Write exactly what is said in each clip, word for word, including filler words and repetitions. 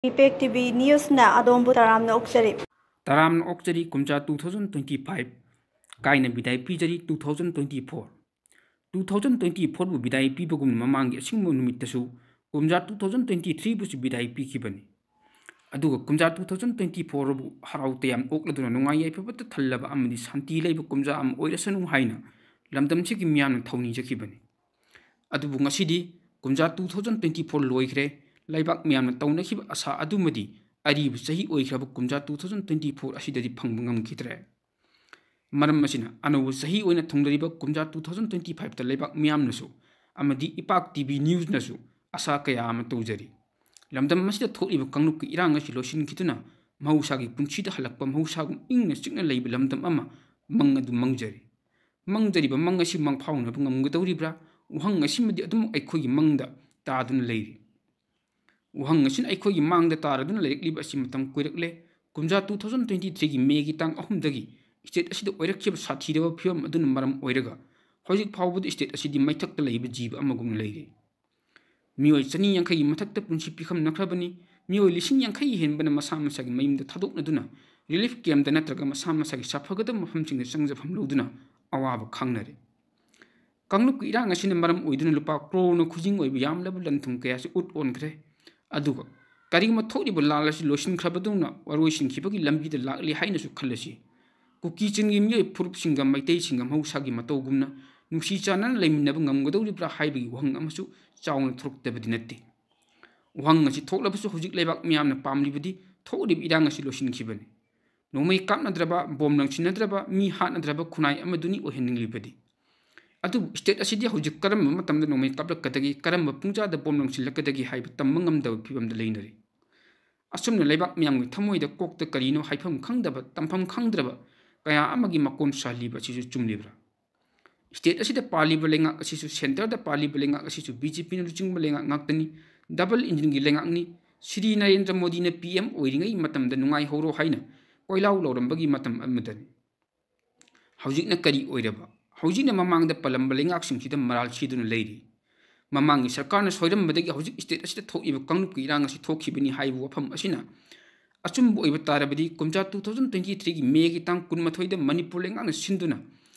Impact T V ꯅ꯭ꯌꯨꯁꯅ ꯑꯗꯣꯝꯕꯨ ꯇꯔꯥꯝꯅ ꯑꯣꯛꯆꯔꯤ꯫ ꯇꯔꯥꯝꯅ ꯑꯣꯛꯆꯔꯤ꯫ ꯀꯨꯝꯖꯥ two thousand twenty five ꯀꯥꯏꯅ ꯕꯤꯗꯥꯏ ꯄꯤꯖꯔꯤ꯫ Two thousand twenty four, two thousand twenty fourꯕꯨ ꯕꯤꯗꯥꯏ ꯄꯤꯕꯒꯨꯝꯅ ꯃꯃꯥꯡꯒꯤ ꯑꯁꯤꯒꯨꯝꯕ ꯅꯨꯃꯤꯠꯇꯁꯨ ꯀꯨꯝꯖꯥ two thousand twenty threeꯕꯨꯁꯨ ꯕꯤꯗꯥꯏ ꯄꯤꯈꯤꯕꯅꯤ꯫ ꯑꯗꯨꯒ ꯀꯨꯝꯖꯥ two thousand twenty fourꯕꯨ ꯍꯔꯥꯎ ꯇꯌꯥꯝ ꯑꯣꯛꯂꯗꯨꯅ ꯅꯨꯡꯉꯥꯏ ꯌꯥꯏꯐꯕꯇ ꯊꯜꯂꯕ ꯑꯃꯗꯤ ꯁꯥꯟꯇꯤ ꯂꯩꯕ ꯀꯨꯝꯖꯥ ꯑꯃ ꯑꯣꯏꯔꯁꯅꯨ ꯍꯥꯏꯅ ꯂꯝꯗꯝꯁꯤꯒꯤ ꯃꯤꯌꯥꯝꯅ ꯊꯧꯅꯤꯖꯈꯤꯕꯅꯤ꯫ ꯑꯗꯨꯕꯨ ꯉꯁꯤꯗꯤ ꯀꯨꯝꯖꯥ two thousand twenty four ꯂꯣꯏꯈ꯭ꯔꯦ꯫ ꯂꯩꯕꯥꯛ ꯃꯤꯌꯥꯝꯅ ꯇꯧꯅꯈꯤꯕ ꯑꯁꯥ ꯑꯗꯨꯃꯗꯤ ꯑꯔꯤꯕ ꯆꯍꯤ ꯑꯣꯏꯈ꯭ꯔꯕ ꯀꯨꯝꯖꯥ two thousand twenty four ꯑꯁꯤꯗꯗꯤ ꯐꯪꯕ ꯉꯝꯈꯤꯗ꯭ꯔꯦ꯫ ꯃꯔꯝ ꯑꯁꯤꯅ ꯑꯅꯧꯕ ꯆꯍꯤ ꯑꯣꯏꯅ ꯊꯨꯡꯂꯔꯤꯕ ꯀꯨꯝꯖꯥ two thousand twenty fiveꯇ ꯂꯩꯕꯥꯛ ꯃꯤꯌꯥꯝꯅꯁꯨ ꯑꯃꯗꯤ ꯏꯝꯄꯦꯛ ꯇꯤ ꯚꯤ ꯅ꯭ꯌꯨꯁꯅꯁꯨ ꯑꯁꯥ ꯀꯌꯥ ꯑꯃ ꯇꯧꯖꯔꯤ꯫ ꯂꯝꯗꯝ ꯑꯁꯤꯗ ꯊꯣꯛꯂꯤꯕ ꯀꯥꯡꯂꯨꯞꯀꯤ ꯏꯔꯥꯡ ꯑꯁꯤ ꯂꯣꯏꯁꯤꯟꯈꯤꯗꯨꯅ ꯃꯍꯧꯁꯥꯒꯤ ꯄꯨꯟꯁꯤꯗ ꯍꯜꯂꯛꯄ, ꯃꯍꯧꯁꯥꯒꯨꯝ ꯏꯪꯅ ꯆꯤꯛꯅ ꯂꯩꯕ ꯂꯝꯗꯝ ꯑꯃ ꯃꯪ ꯑꯗꯨ ꯃꯪꯖꯔꯤ꯫ ꯃꯪꯖꯔꯤꯕ ꯃꯪ ꯑꯁꯤ ꯃꯪꯐꯥꯎꯅꯕ ꯉꯝꯒꯗꯧꯔꯤꯕ꯭ꯔꯥ? ꯋꯥꯍꯪ ꯑꯁꯤꯃꯗꯤ ꯑꯗꯨꯝ ꯑꯩꯈꯣꯏꯒꯤ ꯃꯪꯗ ꯇꯥꯗꯨꯅ ꯂꯩꯔꯤ꯫ ꯋꯥꯍꯪ ꯑꯁꯤꯅ ꯑꯩꯈꯣꯏꯒꯤ ꯃꯥꯡꯗ ꯇꯥꯔꯗꯨꯅ ꯂꯩꯔꯛꯂꯤꯕ ꯑꯁꯤ ꯃꯇꯝ ꯀꯨꯏꯔꯛꯂꯦ꯫ ꯀꯨꯝꯖꯥ two thousand twenty threeꯒꯤ ꯃꯦꯒꯤ ꯇꯥꯡ ꯑꯍꯨꯝꯗꯒꯤ state ꯑꯁꯤꯗ ꯑꯣꯏꯔꯛꯈꯤꯕ ꯁꯥꯊꯤꯔꯕ ꯐꯤꯕꯝ ꯑꯗꯨꯅ ꯃꯔꯝ ꯑꯣꯏꯔꯒ ꯍꯧꯖꯤꯛ ꯐꯥꯎꯕꯗ state ꯑꯁꯤꯗꯤ ꯃꯩꯊꯛꯇ ꯂꯩꯕ ꯖꯤꯕ ꯑꯃꯒꯨꯝꯅ ꯂꯩꯔꯤ꯫ ꯃꯤꯑꯣꯏ ꯆꯅꯤ ꯌꯥꯡꯈꯩꯒꯤ ꯃꯊꯛꯇ ꯄꯨꯟꯁꯤ ꯄꯤꯈꯝꯅꯈ꯭ꯔꯕꯅꯤ꯫ ꯃꯤꯑꯣꯏ ꯂꯤꯁꯤꯡ ꯌꯥꯡꯈꯩ ꯍꯦꯟꯕꯅ ꯃꯁꯥ ꯃꯁꯥꯒꯤ ꯃꯌꯨꯝꯗ ꯊꯥꯗꯣꯛꯅꯗꯨꯅ relief campꯇ ꯅꯠꯇ꯭ꯔꯒ ꯃꯁꯥ ꯃꯁꯥꯒꯤ ꯁꯥꯐꯒꯗꯕ ꯃꯐꯝꯁꯤꯡꯗ ꯆꯪꯖꯐꯝ ꯂꯧꯗꯨꯅ ꯑꯋꯥꯕ ꯈꯥꯡꯅꯔꯦ꯫ ꯀꯥꯡꯂꯨꯞꯀꯤ ꯏꯔꯥꯡ ꯑꯁꯤꯅ ꯃꯔꯝ ꯑꯣꯏꯗꯨꯅ ꯂꯨꯄꯥ ꯀ꯭ꯔꯣꯔꯅ ꯈꯨꯖꯤꯡ ꯑꯣꯏꯕ ꯌꯥꯝꯂꯕ ꯂꯟ ꯊꯨꯝ ꯀꯌꯥꯁꯤ ꯎꯠ ꯑꯣꯟꯈ꯭ꯔꯦ꯫ ꯑꯗꯨꯒ ꯀꯔꯤꯒꯨꯝꯕ ꯊꯣꯛꯂꯤꯕ ꯂꯥꯜ ꯑꯁꯤ ꯂꯣꯏꯁꯤꯟꯈ꯭ꯔꯕꯗꯧꯅ ꯋꯥꯔꯣꯏꯁꯤꯟꯈꯤꯕꯒꯤ ꯂꯝꯕꯤꯗ ꯂꯥꯛꯂꯤ ꯍꯥꯏꯅꯁꯨ ꯈꯜꯂꯁꯤ꯫ ꯀꯨꯀꯤ ꯆꯤꯡꯒꯤ ꯃꯤꯑꯣꯏ ꯐꯨꯔꯨꯞꯁꯤꯡꯒ ꯃꯩꯇꯩꯁꯤꯡꯒ ꯃꯍꯧꯁꯥꯒꯤ ꯃꯇꯧꯒꯨꯝꯅ ꯅꯨꯡꯁꯤ ꯆꯥꯟꯅꯅ ꯂꯩꯃꯤꯟꯅꯕ ꯉꯝꯒꯗꯧꯔꯤꯕ꯭ꯔꯥ ꯍꯥꯏꯕꯒꯤ ꯋꯥꯍꯪ ꯑꯃꯁꯨ ꯆꯥꯎꯅ ꯊꯣꯔꯛꯇꯕꯗꯤ ꯅꯠꯇꯦ꯫ ꯋꯥꯍꯪ ꯑꯁꯤ ꯊꯣꯛꯂꯕꯁꯨ ꯍꯧꯖꯤꯛ ꯂꯩꯕꯥꯛ ꯃꯤꯌꯥꯝꯅ ꯄꯥꯝꯂꯤꯕꯗꯤ ꯊꯣꯛꯂꯤꯕ ꯏꯔꯥꯡ ꯑꯁꯤ ꯂꯣꯏꯁꯤꯟꯈꯤꯕꯅꯤ꯫ ꯅꯣꯡꯃꯩ ꯀꯥꯞꯅꯗ꯭ꯔꯕ, ꯕꯣꯝ ꯂꯪꯁꯤꯟꯅꯗ꯭ꯔꯕ, ꯃꯤ ꯍꯥꯠꯅꯗ꯭ꯔꯕ ꯈꯨꯟꯅꯥꯏ ꯑꯃꯗꯨꯅꯤ ꯑꯣꯏꯍꯟꯅꯤꯡꯂꯤꯕꯗꯤ꯫ ꯑꯗꯨꯕꯨ state ꯑꯁꯤꯗꯤ ꯍꯧꯖꯤꯛ ꯀꯔꯝꯕ ꯃꯇꯝꯗ ꯅꯣꯡꯃꯩ ꯀꯥꯞꯂꯛꯀꯗꯒꯦ, ꯀꯔꯝꯕ ꯄꯨꯡꯖꯥꯗ ꯕꯣꯝ ꯂꯪꯁꯤꯜꯂꯛꯀꯗꯒꯦ ꯍꯥꯏꯕ ꯇꯝꯕ ꯉꯝꯗꯕ ꯐꯤꯕꯝꯗ ꯂꯩꯅꯔꯤ꯫ ꯑꯁꯨꯝꯅ ꯂꯩꯕꯥꯛ ꯃꯤꯌꯥꯝꯒꯤ ꯊꯃꯣꯏꯗ, ꯀꯣꯛꯇ ꯀꯔꯤꯅꯣ ꯍꯥꯏꯐꯝ ꯈꯪꯗꯕ, ꯇꯝꯐꯝ ꯈꯪꯗ꯭ꯔꯕ ꯀꯌꯥ ꯑꯃꯒꯤ ꯃꯀꯣꯟ ꯁꯥꯍꯜꯂꯤꯕ ꯑꯁꯤꯁꯨ ꯆꯨꯝꯂꯤꯕ꯭ꯔꯥ? State ꯑꯁꯤꯗ ꯄꯥꯜꯂꯤꯕ ꯂꯩꯉꯥꯛ ꯑꯁꯤꯁꯨ, centreꯗ ꯄꯥꯜꯂꯤꯕ ꯂꯩꯉꯥꯛ ꯑꯁꯤꯁꯨ BJPꯅ ꯂꯨꯆꯤꯡꯕ ꯂꯩꯉꯥꯛ ꯉꯥꯛꯇꯅꯤ꯫ Double engineꯒꯤ ꯂꯩꯉꯥꯛꯅꯤ꯫ ꯁ꯭ꯔꯤ ꯅꯔꯦꯟꯗ꯭ꯔ ꯃꯣꯗꯤꯅ PM ꯑꯣꯏꯔꯤꯉꯩ ꯃꯇꯝꯗ ꯅꯨꯡꯉꯥꯏꯍꯧꯔꯣ ꯍꯥꯏꯅ ꯀꯣꯏꯂꯥꯎ ꯂꯥꯎꯔꯝꯕꯒꯤ ꯃꯇꯝ ꯑꯃꯗꯅꯤ꯫ ꯍꯧꯖꯤꯛꯅ ꯀꯔꯤ ꯑꯣꯏꯔꯕ? ꯍꯧꯖꯤꯛꯅ ꯃꯃꯥꯡꯗ ꯄꯜꯂꯝꯕ ꯂꯩꯉꯥꯛꯁꯤꯡꯁꯤꯗ ꯃꯔꯥꯜ ꯁꯤꯗꯨꯅ ꯂꯩꯔꯤ꯫ ꯃꯃꯥꯡꯒꯤ ꯁꯔꯀꯥꯔꯅ ꯁꯣꯏꯔꯝꯕꯗꯒꯤ ꯍꯧꯖꯤꯛ state ꯑꯁꯤꯗ ꯊꯣꯛꯏꯕ ꯀꯥꯡꯂꯨꯞꯀꯤ ꯏꯔꯥꯡ ꯑꯁꯤ ꯊꯣꯛꯈꯤꯕꯅꯤ ꯍꯥꯏꯕ ꯋꯥꯐꯝ ꯑꯁꯤꯅ ꯑꯆꯨꯝꯕ ꯑꯣꯏꯕ ꯇꯥꯔꯕꯗꯤ, ꯀꯨꯝꯖꯥ two thousand twenty threeꯒꯤ Mayꯒꯤ ꯇꯥꯡ ꯀꯨꯟꯃꯥꯊꯣꯏꯗ ꯃꯅꯤꯄꯨꯔ ꯂꯩꯉꯥꯛꯅ ꯁꯤꯟꯗꯨꯅ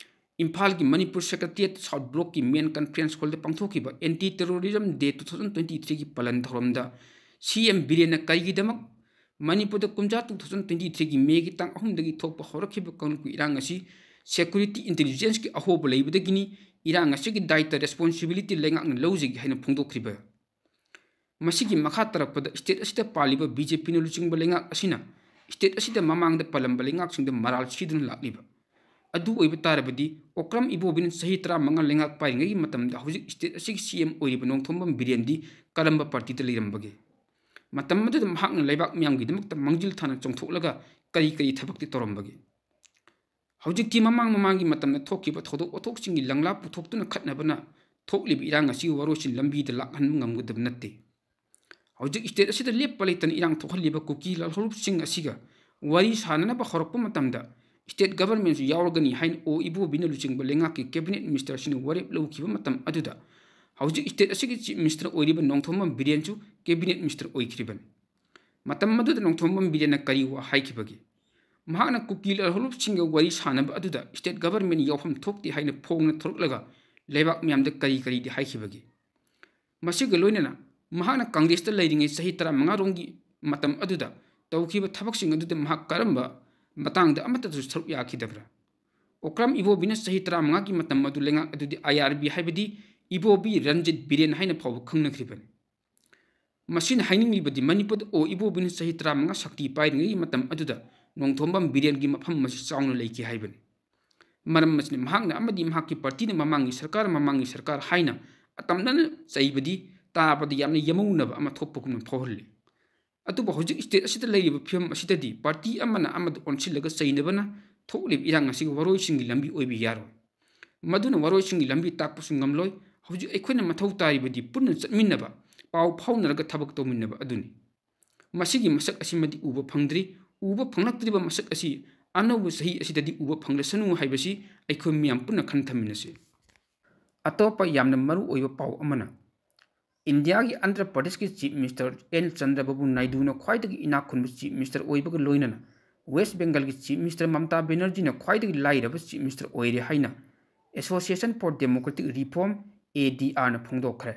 ꯏꯝꯐꯥꯜꯒꯤ Manipur Secretariat South Blockꯀꯤ main conference hallꯗ ꯄꯥꯡꯊꯣꯛꯈꯤꯕ Anti Terrorism Day two thousand twenty threeꯒꯤ ꯄꯥꯂꯟ ꯊꯧꯔꯝꯗ CM ꯕꯤꯔꯦꯟꯅ ꯀꯔꯤꯒꯤꯗꯃꯛ ꯃꯅꯤꯄꯨꯔꯗ ꯀꯨꯝꯖꯥ two thousand twenty threeꯒꯤ Mayꯒꯤ ꯇꯥꯡ ꯑꯍꯨꯝꯗꯒꯤ ꯊꯣꯛꯄ ꯍꯧꯔꯛꯈꯤꯕ ꯀꯥꯡꯂꯨꯞꯀꯤ ꯏꯔꯥꯡ ꯑꯁꯤ security intelligenceꯀꯤ ꯑꯍꯣꯕ ꯂꯩꯕꯗꯒꯤꯅꯤ, ꯏꯔꯥꯡ ꯑꯁꯤꯒꯤ ꯗꯥꯏꯇ responsibility ꯂꯩꯉꯥꯛꯅ ꯂꯧꯖꯒꯦ ꯍꯥꯏꯅ ꯐꯣꯡꯗꯣꯛꯈ꯭ꯔꯤꯕ? ꯃꯁꯤꯒꯤ ꯃꯈꯥ ꯇꯥꯔꯛꯄꯗ state ꯑꯁꯤꯗ ꯄꯥꯜꯂꯤꯕ BJPꯅ ꯂꯨꯆꯤꯡꯕ ꯂꯩꯉꯥꯛ ꯑꯁꯤꯅ state ꯑꯁꯤꯗ ꯃꯃꯥꯡꯗ ꯄꯥꯜꯂꯝꯕ ꯂꯩꯉꯥꯛꯁꯤꯡꯗ ꯃꯔꯥꯜ ꯁꯤꯗꯨꯅ ꯂꯥꯛꯂꯤꯕ ꯑꯗꯨ ꯑꯣꯏꯕ ꯇꯥꯔꯕꯗꯤ, ꯑꯣꯀ꯭ꯔꯝ ꯏꯕꯣꯕꯤꯅ ꯆꯍꯤ ꯇꯔꯥꯃꯉꯥ ꯂꯩꯉꯥꯛ ꯄꯥꯏꯔꯤꯉꯩꯒꯤ ꯃꯇꯝꯗ ꯍꯧꯖꯤꯛ state ꯑꯁꯤꯒꯤ CM ꯑꯣꯏꯔꯤꯕ ꯅꯣꯡꯊꯣꯝꯕꯝ ꯕꯤꯔꯦꯟꯗꯤ ꯀꯔꯝꯕ partyꯗ ꯂꯩꯔꯝꯕꯒꯦ? ꯃꯇꯝ ꯑꯗꯨꯗ ꯃꯍꯥꯛꯅ ꯂꯩꯕꯥꯛ ꯃꯤꯌꯥꯝꯒꯤꯗꯃꯛꯇ ꯃꯥꯡꯖꯤꯜ ꯊꯥꯅ ꯆꯣꯡꯊꯣꯛꯂꯒ ꯀꯔꯤ ꯀꯔꯤ ꯊꯕꯛꯇꯤ ꯇꯧꯔꯝꯕꯒꯦ? ꯍꯧꯖꯤꯛꯇꯤ ꯃꯃꯥꯡ ꯃꯃꯥꯡꯒꯤ ꯃꯇꯝꯗ ꯊꯣꯛꯈꯤꯕ ꯊꯧꯗꯣꯛ ꯋꯥꯊꯣꯛꯁꯤꯡꯒꯤ ꯂꯪꯂꯥ ꯄꯨꯊꯣꯛꯇꯨꯅ ꯈꯠꯅꯕꯅ ꯊꯣꯛꯂꯤꯕ ꯏꯔꯥꯡ ꯑꯁꯤꯒꯤ ꯋꯥꯔꯣꯏꯁꯤꯟ ꯂꯝꯕꯤꯗ ꯂꯥꯛꯍꯟꯕ ꯉꯝꯒꯗꯕ ꯅꯠꯇꯦ꯫ ꯍꯧꯖꯤꯛ state ꯑꯁꯤꯗ ꯂꯦꯞꯄ ꯂꯩꯇꯅ ꯏꯔꯥꯡ ꯊꯣꯛꯍꯜꯂꯤꯕ ꯀꯨꯀꯤ ꯂꯥꯜꯍꯧꯂꯨꯞꯁꯤꯡ ꯑꯁꯤꯒ ꯋꯥꯔꯤ ꯁꯥꯅꯅꯕ ꯍꯧꯔꯛꯄ ꯃꯇꯝꯗ state governmentꯁꯨ ꯌꯥꯎꯔꯒꯅꯤ ꯍꯥꯏꯅ ꯑꯣ ꯏꯕꯣꯕꯤꯅ ꯂꯨꯆꯤꯡꯕ ꯂꯩꯉꯥꯛꯀꯤ cabinet ministerꯁꯤꯡꯅ ꯋꯥꯔꯦꯞ ꯂꯧꯈꯤꯕ ꯃꯇꯝ ꯑꯗꯨꯗ ꯍꯧꯖꯤꯛ state ꯑꯁꯤꯒꯤ chief minister ꯑꯣꯏꯔꯤꯕ ꯅꯣꯡꯊꯣꯝꯕꯝ ꯕꯤꯔꯦꯟꯁꯨ cabinet minister ꯑꯣꯏꯈ꯭ꯔꯤꯕꯅꯤ꯫ ꯃꯇꯝ ꯑꯗꯨꯗ ꯅꯣꯡꯊꯣꯝꯕꯝ ꯕꯤꯔꯦꯟꯅ ꯀꯔꯤ ꯋꯥ ꯍꯥꯏꯈꯤꯕꯒꯦ? ꯃꯍꯥꯛꯅ ꯀꯨꯀꯤ ꯂꯥꯜꯍꯧꯂꯨꯞꯁꯤꯡꯒ ꯋꯥꯔꯤ ꯁꯥꯅꯕ ꯑꯗꯨꯗ state government ꯌꯥꯎꯐꯝ ꯊꯣꯛꯇꯦ ꯍꯥꯏꯅ ꯐꯣꯡꯅ ꯊꯣꯔꯛꯂꯒ ꯂꯩꯕꯥꯛ ꯃꯤꯌꯥꯝꯗ ꯀꯔꯤ ꯀꯔꯤꯗꯤ ꯍꯥꯏꯈꯤꯕꯒꯦ? ꯃꯁꯤꯒ ꯂꯣꯏꯅꯅ ꯃꯍꯥꯛꯅ ꯀꯪꯒ꯭ꯔꯦꯁꯇ ꯂꯩꯔꯤꯉꯩ ꯆꯍꯤ ꯇꯔꯥꯃꯉꯥ ꯔꯣꯝꯒꯤ ꯃꯇꯝ ꯑꯗꯨꯗ ꯇꯧꯈꯤꯕ ꯊꯕꯛꯁꯤꯡ ꯑꯗꯨꯗ ꯃꯍꯥꯛ ꯀꯔꯝꯕ ꯃꯇꯥꯡꯗ ꯑꯃꯠꯇꯁꯨ ꯁꯔꯨꯛ ꯌꯥꯈꯤꯗꯕ꯭ꯔꯥ? ꯑꯣꯀ꯭ꯔꯝ ꯏꯕꯣꯕꯤꯅ ꯆꯍꯤ ꯇꯔꯥꯃꯉꯥꯒꯤ ꯃꯇꯝ ꯑꯗꯨ ꯂꯩꯉꯥꯛ ꯑꯗꯨꯗꯤ IRB ꯍꯥꯏꯕꯗꯤ ꯏꯕꯣꯕꯤ ꯔꯟꯖꯤꯠ ꯕꯤꯔꯦꯟ ꯍꯥꯏꯅ ꯐꯥꯎꯕ ꯈꯪꯅꯈ꯭ꯔꯤꯕꯅꯤ꯫ ꯃꯁꯤꯅ ꯍꯥꯏꯅꯤꯡꯂꯤꯕꯗꯤ ꯃꯅꯤꯄꯨꯔꯗ ꯑꯣ ꯏꯕꯣꯕꯤꯅ ꯆꯍꯤ ꯇꯔꯥꯃꯉꯥ ꯁꯛꯇꯤ ꯄꯥꯏꯔꯤꯉꯩꯒꯤ ꯃꯇꯝ ꯑꯗꯨꯗ ꯅꯣꯡꯊꯣꯝꯕꯝ ꯕꯤꯔꯦꯟꯒꯤ ꯃꯐꯝ ꯑꯁꯤ ꯆꯥꯎꯅ ꯂꯩꯈꯤ ꯍꯥꯏꯕꯅꯤ꯫ ꯃꯔꯝ ꯑꯁꯤꯅ ꯃꯍꯥꯛꯅ ꯑꯃꯗꯤ ꯃꯍꯥꯛꯀꯤ partyꯅ ꯃꯃꯥꯡꯒꯤ ꯁꯔꯀꯥꯔ, ꯃꯃꯥꯡꯒꯤ ꯁꯔꯀꯥꯔ ꯍꯥꯏꯅ ꯑꯇꯝꯅꯅ ꯆꯩꯕꯗꯤ ꯇꯥꯕꯗ ꯌꯥꯝꯅ ꯌꯥꯃꯧꯅꯕ ꯑꯃ ꯊꯣꯛꯄꯒꯨꯝꯅ ꯐꯥꯎꯍꯜꯂꯤ꯫ ꯑꯗꯨꯕꯨ ꯍꯧꯖꯤꯛ state ꯑꯁꯤꯗ ꯂꯩꯔꯤꯕ ꯐꯤꯕꯝ ꯑꯁꯤꯗꯗꯤ party ꯑꯃꯅ ꯑꯃꯗ ꯑꯣꯟꯁꯤꯜꯂꯒ ꯆꯩꯅꯕꯅ ꯊꯣꯛꯂꯤꯕ ꯏꯔꯥꯡ ꯑꯁꯤꯒꯤ ꯋꯥꯔꯣꯏꯁꯤꯟꯒꯤ ꯂꯝꯕꯤ ꯑꯣꯏꯕ ꯌꯥꯔꯣꯏ꯫ ꯃꯗꯨꯅ ꯋꯥꯔꯣꯏꯁꯤꯟꯒꯤ ꯂꯝꯕꯤ ꯇꯥꯛꯄꯁꯨ ꯉꯝꯂꯣꯏ꯫ ꯍꯧꯖꯤꯛ ꯑꯩꯈꯣꯏꯅ ꯃꯊꯧ ꯇꯥꯔꯤꯕꯗꯤ ꯄꯨꯟꯅ ꯆꯠꯃꯤꯟꯅꯕ, ꯄꯥꯎ ꯐꯥꯎꯅꯔꯒ ꯊꯕꯛ ꯇꯧꯃꯤꯟꯅꯕ ꯑꯗꯨꯅꯤ꯫ ꯃꯁꯤꯒꯤ ꯃꯁꯛ ꯑꯁꯤꯃꯗꯤ ꯎꯕ ꯐꯪꯗ꯭ꯔꯤ꯫ ꯎꯕ ꯐꯪꯂꯛꯇ꯭ꯔꯤꯕ ꯃꯁꯛ ꯑꯁꯤ ꯑꯅꯧꯕ ꯆꯍꯤ ꯑꯁꯤꯗꯗꯤ ꯎꯕ ꯐꯪꯂꯁꯅꯨ ꯍꯥꯏꯕꯁꯤ ꯑꯩꯈꯣꯏ ꯃꯤꯌꯥꯝ ꯄꯨꯟꯅ ꯈꯟꯊꯃꯤꯟꯅꯁꯤ꯫ ꯑꯇꯣꯞꯄ ꯌꯥꯝꯅ ꯃꯔꯨ ꯑꯣꯏꯕ ꯄꯥꯎ ꯑꯃꯅ, ꯏꯟꯗꯤꯌꯥꯒꯤ ꯑꯟꯙ꯭ꯔ ꯄ꯭ꯔꯗꯦꯁꯀꯤ ꯆꯤꯐ ꯃꯤꯅꯤꯁꯇꯔ ꯑꯦꯟ ꯆꯟꯗ꯭ꯔꯕꯥꯕꯨ ꯅꯥꯏꯗꯨꯅ ꯈ꯭ꯋꯥꯏꯗꯒꯤ ꯏꯅꯥꯛ ꯈꯨꯟꯕ ꯆꯤꯐ ꯃꯤꯅꯤꯁꯇꯔ ꯑꯣꯏꯕꯒ ꯂꯣꯏꯅꯅ ꯋꯦꯁ ꯕꯦꯡꯒꯜꯒꯤ ꯆꯤꯐ ꯃꯤꯅꯤꯁꯇꯔ ꯃꯃꯇꯥ ꯕꯦꯅꯔꯖꯤꯅ ꯈ꯭ꯋꯥꯏꯗꯒꯤ ꯂꯥꯏꯔꯕ ꯆꯤꯐ ꯃꯤꯅꯤꯁꯇꯔ ꯑꯣꯏꯔꯦ ꯍꯥꯏꯅ Association for Democratic Reform, ADRꯅ ꯐꯣꯡꯗꯣꯛꯈ꯭ꯔꯦ꯫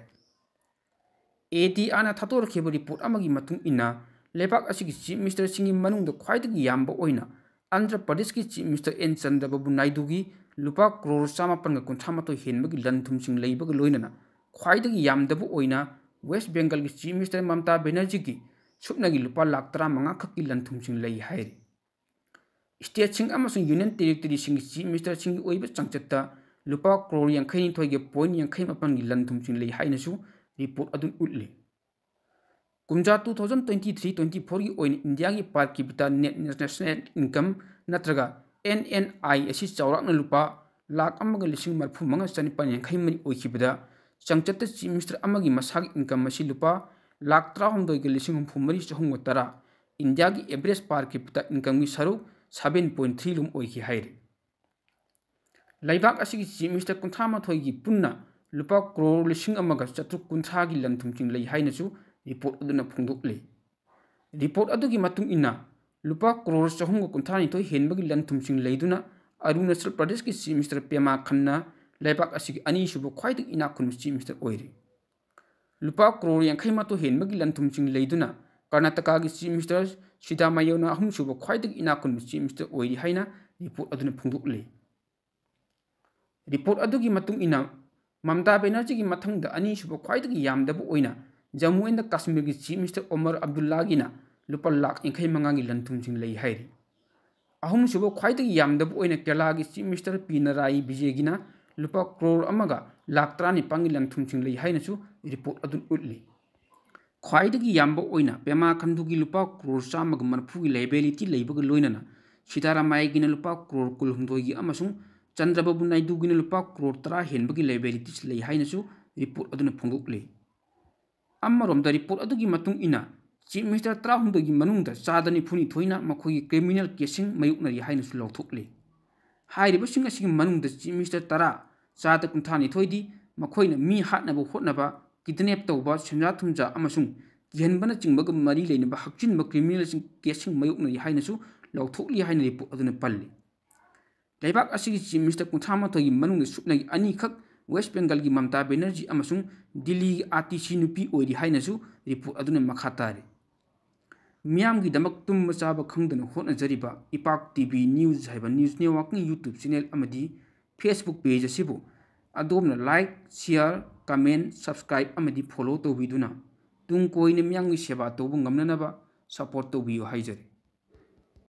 ADRꯅ ꯊꯥꯗꯣꯔꯛꯈꯤꯕ ꯔꯤꯄꯣꯔꯠ ꯑꯃꯒꯤ ꯃꯇꯨꯡ ꯏꯟꯅ, ꯂꯩꯕꯥꯛ ꯑꯁꯤꯒꯤ ꯆꯤꯐ ꯃꯤꯅꯤꯁꯇꯔꯁꯤꯡꯒꯤ ꯃꯅꯨꯡꯗ ꯈ꯭ꯋꯥꯏꯗꯒꯤ ꯌꯥꯝꯕ ꯑꯣꯏꯅ ꯑꯟꯙ꯭ꯔ ꯄ꯭ꯔꯗꯦꯁꯀꯤ ꯆꯤꯐ ꯃꯤꯅꯤꯁꯇꯔ ꯑꯦꯟ ꯆꯟꯗ꯭ꯔꯕꯥꯕꯨ ꯅꯥꯏꯗꯨꯒꯤ ꯂꯨꯄꯥ ꯀ꯭ꯔꯣꯔ ꯆꯥꯃꯥꯄꯟꯒ ꯀꯨꯟꯊ꯭ꯔꯥ ꯃꯥꯊꯣꯏ ꯍꯦꯟꯕꯒꯤ ꯂꯟ ꯊꯨꯝꯁꯤꯡ ꯂꯩꯕꯒ ꯂꯣꯏꯅꯅ ꯈ꯭ꯋꯥꯏꯗꯒꯤ ꯌꯥꯝꯗꯕ ꯑꯣꯏꯅ ꯋꯦꯁ ꯕꯦꯡꯒꯜꯒꯤ ꯆꯤꯐ ꯃꯤꯅꯤꯁꯇꯔ ꯃꯃꯇꯥ ꯕꯦꯅꯔꯖꯤꯒꯤ ꯁꯨꯞꯅꯒꯤ ꯂꯨꯄꯥ ꯂꯥꯈ ꯇꯔꯥꯃꯉꯥ ꯈꯛꯀꯤ ꯂꯟ ꯊꯨꯝꯁꯤꯡ ꯂꯩ ꯍꯥꯏꯔꯤ꯫ ꯁ꯭ꯇꯦꯠꯁꯤꯡ ꯑꯃꯁꯨꯡ ꯌꯨꯅꯤꯌꯟ ꯇꯦꯔꯤꯇꯣꯔꯤꯁꯤꯡꯒꯤ ꯆꯤꯐ ꯃꯤꯅꯤꯁꯇꯔꯁꯤꯡꯒꯤ ꯑꯣꯏꯕ ꯆꯥꯡꯆꯠꯇ ꯂꯨꯄꯥ ꯀ꯭ꯔꯣꯔ ꯌꯥꯡꯈꯩꯅꯤꯊꯣꯏꯒ ꯄꯣꯏꯟ ꯌꯥꯡꯈꯩ ꯃꯥꯄꯟꯒꯤ ꯂꯟ ꯊꯨꯝꯁꯤꯡ ꯂꯩ ꯍꯥꯏꯅꯁꯨ ꯔꯤꯄꯣꯔꯠ ꯑꯗꯨꯅ ꯎꯠꯂꯤ꯫ ꯀꯨꯝꯖꯥ two thousand twenty three twenty fourꯒꯤ ꯑꯣꯏꯅ ꯏꯟꯗꯤꯌꯥꯒꯤ per capita net national income ꯅꯠꯇ꯭ꯔꯒ NNI ꯑꯁꯤ ꯆꯥꯎꯔꯥꯛꯅ ꯂꯨꯄꯥ ꯂꯥꯈ ꯑꯃꯒ ꯂꯤꯁꯤꯡ ꯃꯔꯤꯐꯨ ꯃꯉꯥ ꯆꯅꯤꯄꯥꯟ ꯌꯥꯡꯈꯩ ꯃꯔꯤ ꯑꯣꯏꯈꯤꯕꯗ, ꯆꯥꯡꯆꯠꯇ ꯆꯤꯐ ꯃꯤꯅꯤꯁꯇꯔ ꯑꯃꯒꯤ ꯃꯁꯥꯒꯤ ꯏꯟꯀꯝ ꯑꯁꯤ ꯂꯨꯄꯥ ꯂꯥꯈ ꯇꯔꯥꯍꯨꯝꯗꯣꯏꯒ ꯂꯤꯁꯤꯡ ꯍꯨꯝꯐꯨ ꯃꯔꯤ ꯆꯍꯨꯝꯒ ꯇꯔꯥ, ꯏꯟꯗꯤꯌꯥꯒꯤ average per capita incomeꯒꯤ ꯁꯔꯨꯛ seven point three ꯂꯨꯝ ꯑꯣꯏꯈꯤ ꯍꯥꯏꯔꯤ꯫ ꯂꯩꯕꯥꯛ ꯑꯁꯤꯒꯤ ꯆꯤꯐ ꯃꯤꯅꯤꯁꯇꯔ ꯀꯨꯟꯊ꯭ꯔꯥ ꯃꯥꯊꯣꯏꯒꯤ ꯄꯨꯟꯅ ꯂꯨꯄꯥ ꯀ꯭ꯔꯣꯔ ꯂꯤꯁꯤꯡ ꯑꯃꯒ ꯆꯥꯇ꯭ꯔꯨꯛ ꯀꯨꯟꯊ꯭ꯔꯥꯒꯤ ꯂꯟ ꯊꯨꯝꯁꯤꯡ ꯂꯩ ꯍꯥꯏꯅꯁꯨ ꯔꯤꯄꯣꯔꯠ ꯑꯗꯨꯅ ꯐꯣꯡꯗꯣꯛꯂꯤ꯫ ꯔꯤꯄꯣꯔꯠ ꯑꯗꯨꯒꯤ ꯃꯇꯨꯡ ꯏꯟꯅ, ꯂꯨꯄꯥ ꯀ꯭ꯔꯣꯔ ꯆꯍꯨꯝꯒ ꯀꯨꯟꯊ꯭ꯔꯥꯅꯤꯊꯣꯏ ꯍꯦꯟꯕꯒꯤ ꯂꯟ ꯊꯨꯝꯁꯤꯡ ꯂꯩꯗꯨꯅ ꯑꯔꯨꯅꯥꯆꯜ ꯄ꯭ꯔꯗꯦꯁꯀꯤ ꯆꯤꯐ ꯃꯤꯅꯤꯁꯇꯔ ꯄꯦꯃꯥ ꯈꯟꯅ ꯂꯩꯕꯥꯛ ꯑꯁꯤꯒꯤ ꯑꯅꯤꯁꯨꯕ ꯈ꯭ꯋꯥꯏꯗꯒꯤ ꯏꯅꯥꯛ ꯈꯨꯟꯕ ꯆꯤꯐ ꯃꯤꯅꯤꯁꯇꯔ ꯑꯣꯏꯔꯤ꯫ ꯂꯨꯄꯥ ꯀ꯭ꯔꯣꯔ ꯌꯥꯡꯈꯩ ꯃꯥꯊꯣꯏ ꯍꯦꯟꯕꯒꯤ ꯂꯟ ꯊꯨꯝꯁꯤꯡ ꯂꯩꯗꯨꯅ ꯀꯔꯅꯥꯇꯀꯥꯒꯤ ꯆꯤꯐ ꯃꯤꯅꯤꯁꯇꯔ ꯁꯤꯗꯥꯃꯥꯌꯣꯅ ꯑꯍꯨꯝꯁꯨꯕ ꯈ꯭ꯋꯥꯏꯗꯒꯤ ꯏꯅꯥꯛ ꯈꯨꯟꯕ ꯆꯤꯐ ꯃꯤꯅꯤꯁꯇꯔ ꯑꯣꯏꯔꯤ ꯍꯥꯏꯅ ꯔꯤꯄꯣꯔꯠ ꯑꯗꯨꯅ ꯐꯣꯡꯗꯣꯛꯂꯤ꯫ ꯔꯤꯄꯣꯔꯠ ꯑꯗꯨꯒꯤ ꯃꯇꯨꯡ ꯏꯟꯅ, ꯃꯃꯇꯥ ꯕꯦꯅꯔꯖꯤꯒꯤ ꯃꯊꯪꯗ ꯑꯅꯤꯁꯨꯕ ꯈ꯭ꯋꯥꯏꯗꯒꯤ ꯌꯥꯝꯗꯕ ꯑꯣꯏꯅ ꯖꯝꯃꯨ ꯑꯦꯟ ꯀꯥꯁꯃꯤꯔꯒꯤ ꯆꯤꯐ ꯃꯤꯅꯤꯁꯇꯔ ꯑꯣꯃꯔ ꯑꯕꯗꯨꯜꯂꯥꯒꯤꯅ ꯂꯨꯄꯥ ꯂꯥꯈ ꯌꯥꯡꯈꯩ ꯃꯉꯥꯒꯤ ꯂꯟ ꯊꯨꯝꯁꯤꯡ ꯂꯩ ꯍꯥꯏꯔꯤ꯫ ꯑꯍꯨꯝꯁꯨꯕ ꯈ꯭ꯋꯥꯏꯗꯒꯤ ꯌꯥꯝꯗꯕ ꯑꯣꯏꯅ ꯀꯦꯔꯂꯥꯒꯤ ꯆꯤꯐ ꯃꯤꯅꯤꯁꯇꯔ ꯄꯤꯅꯔꯥꯏ ꯕꯤꯖꯦꯒꯤꯅ ꯂꯨꯄꯥ ꯀ꯭ꯔꯣꯔ ꯑꯃꯒ ꯂꯥꯈ ꯇꯔꯥꯅꯤꯄꯥꯟꯒꯤ ꯂꯟ ꯊꯨꯝꯁꯤꯡ ꯂꯩ ꯍꯥꯏꯅꯁꯨ ꯔꯤꯄꯣꯔꯠ ꯑꯗꯨꯅ ꯎꯠꯂꯤ꯫ ꯈ꯭ꯋꯥꯏꯗꯒꯤ ꯌꯥꯝꯕ ꯑꯣꯏꯅ ꯄꯦꯃꯥ ꯈꯟꯗꯨꯒꯤ ꯂꯨꯄꯥ ꯀ꯭ꯔꯣꯔ ꯆꯥꯝꯃꯒ ꯃꯔꯤꯐꯨꯒꯤ liability ꯂꯩꯕꯒ ꯂꯣꯏꯅꯅ ꯁꯤꯗꯥꯔꯥꯃꯥꯌꯥꯒꯤꯅ ꯂꯨꯄꯥ ꯀ꯭ꯔꯣꯔ ꯀꯨꯟꯍꯨꯝꯗꯣꯏꯒꯤ ꯑꯃꯁꯨꯡ ꯆꯟꯗ꯭ꯔꯕꯥꯕꯨ ꯅꯥꯏꯗꯨꯒꯤꯅ ꯂꯨꯄꯥ ꯀ꯭ꯔꯣꯔ ꯇꯔꯥ ꯍꯦꯟꯕꯒꯤ liabilities ꯂꯩ ꯍꯥꯏꯅꯁꯨ ꯔꯤꯄꯣꯔꯠ ꯑꯗꯨꯅ ꯐꯣꯡꯗꯣꯛꯂꯤ꯫ ꯑꯃꯔꯣꯝꯗ, ꯔꯤꯄꯣꯔꯠ ꯑꯗꯨꯒꯤ ꯃꯇꯨꯡ ꯏꯟꯅ, ꯆꯤꯐ ꯃꯤꯅꯤꯁꯇꯔ ꯇꯔꯥꯍꯨꯝꯗꯣꯏꯒꯤ ꯃꯅꯨꯡꯗ ꯆꯥꯗ ꯅꯤꯐꯨꯅꯤꯊꯣꯏꯅ ꯃꯈꯣꯏꯒꯤ ꯀ꯭ꯔꯤꯃꯤꯅꯦꯜ ꯀꯦꯁꯁꯤꯡ ꯃꯥꯌꯣꯛꯅꯔꯤ ꯍꯥꯏꯅꯁꯨ ꯂꯥꯎꯊꯣꯛꯂꯤ꯫ ꯍꯥꯏꯔꯤꯕꯁꯤꯡ ꯑꯁꯤꯒꯤ ꯃꯅꯨꯡꯗ ꯆꯤꯐ ꯃꯤꯅꯤꯁꯇꯔ ꯇꯔꯥ, ꯆꯥꯗ ꯀꯨꯟꯊ꯭ꯔꯥꯅꯤꯊꯣꯏꯗꯤ ꯃꯈꯣꯏꯅ ꯃꯤ ꯍꯥꯠꯅꯕ ꯍꯣꯠꯅꯕ, ꯀꯤꯗꯅꯦꯞ ꯇꯧꯕ, ꯁꯦꯟꯖꯥ ꯊꯨꯝꯖꯥ ꯑꯃꯁꯨꯡ ꯀꯤꯍꯟꯕꯅꯆꯤꯡꯕꯒ ꯃꯔꯤ ꯂꯩꯅꯕ ꯍꯛꯆꯤꯟꯕ ꯀ꯭ꯔꯤꯃꯤꯅꯦꯜꯁꯤꯡ ꯀꯦꯁꯁꯤꯡ ꯃꯥꯌꯣꯛꯅꯔꯤ ꯍꯥꯏꯅꯁꯨ ꯂꯥꯎꯊꯣꯛꯂꯤ ꯍꯥꯏꯅ ꯔꯤꯄꯣꯔꯠ ꯑꯗꯨꯅ ꯄꯜꯂꯤ꯫ ꯂꯩꯕꯥꯛ ꯑꯁꯤꯒꯤ ꯆꯤꯐ ꯃꯤꯅꯤꯁꯇꯔ ꯀꯨꯟꯊ꯭ꯔꯥ ꯃꯥꯊꯣꯏꯒꯤ ꯃꯅꯨꯡꯗ ꯁꯨꯞꯅꯒꯤ ꯑꯅꯤꯈꯛ ꯋꯦꯁ ꯕꯦꯡꯒꯜꯒꯤ ꯃꯃꯇꯥ ꯕꯦꯅꯔꯖꯤ ꯑꯃꯁꯨꯡ ꯗꯤꯜꯂꯤꯒꯤ ꯑꯥꯔ ꯇꯤ ꯁꯤ ꯅꯨꯄꯤ ꯑꯣꯏꯔꯤ ꯍꯥꯏꯅꯁꯨ ꯔꯤꯄꯣꯔꯠ ꯑꯗꯨꯅ ꯃꯈꯥ ꯇꯥꯔꯤ꯫ ꯃꯤꯌꯥꯝꯒꯤꯗꯃꯛ ꯇꯨꯝꯕ ꯆꯥꯕ ꯈꯪꯗꯅ ꯍꯣꯠꯅꯖꯔꯤꯕ ꯏꯄꯥꯛ ꯇꯤ ꯚꯤ ꯅ꯭ꯌꯨꯁ ꯍꯥꯏꯕ ꯅ꯭ꯌꯨꯁ ꯅꯦꯠꯋꯥꯔꯛꯀꯤ ꯌꯨꯇ꯭ꯌꯨꯕ ꯆꯦꯅꯦꯜ ꯑꯃꯗꯤ ꯐꯦꯁꯕꯨꯛ ꯄꯦꯖ ꯑꯁꯤꯕꯨ ꯑꯗꯣꯝꯅ ꯂꯥꯏꯛ, ꯁꯤꯌꯥꯔ, ꯀꯃꯦꯟ, ꯁꯕꯁꯀ꯭ꯔꯥꯏꯕ ꯑꯃꯗꯤ ꯐꯣꯂꯣ ꯇꯧꯕꯤꯗꯨꯅ ꯇꯨꯡ ꯀꯣꯏꯅ ꯃꯤꯌꯥꯝꯒꯤ ꯁꯦꯕꯥ ꯇꯧꯕ ꯉꯝꯅꯅꯕ ꯁꯄꯣꯔꯠ ꯇꯧꯕꯤꯌꯨ ꯍꯥꯏꯖꯔꯤ꯫